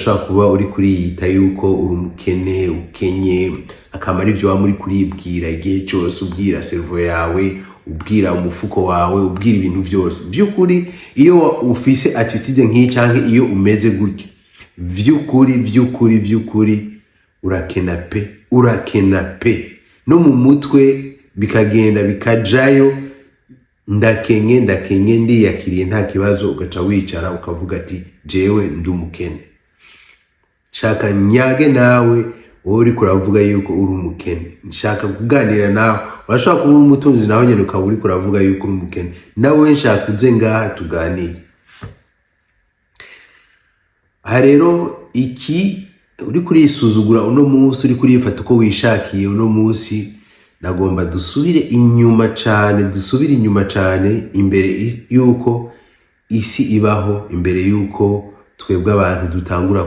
Ushobora kuba uri kuriyita yuko uri umukene, ukenye, akaba ari byo waba uri kuribwira igihe cyose, ubwira cerveau yawe, ubwira umufuko wawe, ubwira ibintu byose. By'ukuri iyo ufise attitude nk'iyi canke iyo umeze gutya, vy'ukuri, vy'ukuri, vy'ukuri urakena pe, urakena pe. No mu mutwe bikagenda bikajayo: ndakenye, ndakenye, ndiyakiriye, nta kibazo. Ugaca wicara ukavuga ati: "Jewe ndi umukene." Shaka nyage nawe, wowe uriko uravuga yuko uri umukene, nshaka kuganira nawe. Urashobora kuba uri umutunzi nawe nyene ukaba uriko uravuga yuko uri umukene. Nawe nshaka uze ngaha tuganire. Aha rero, iki uri kurisuzugura uno munsi, uri kurifata uko wishakiye uno munsi, nagomba dusubire inyuma cane, dusubire inyuma cane, imbere yuko isi ibaho, imbere yuko twebwe abantu dutangura.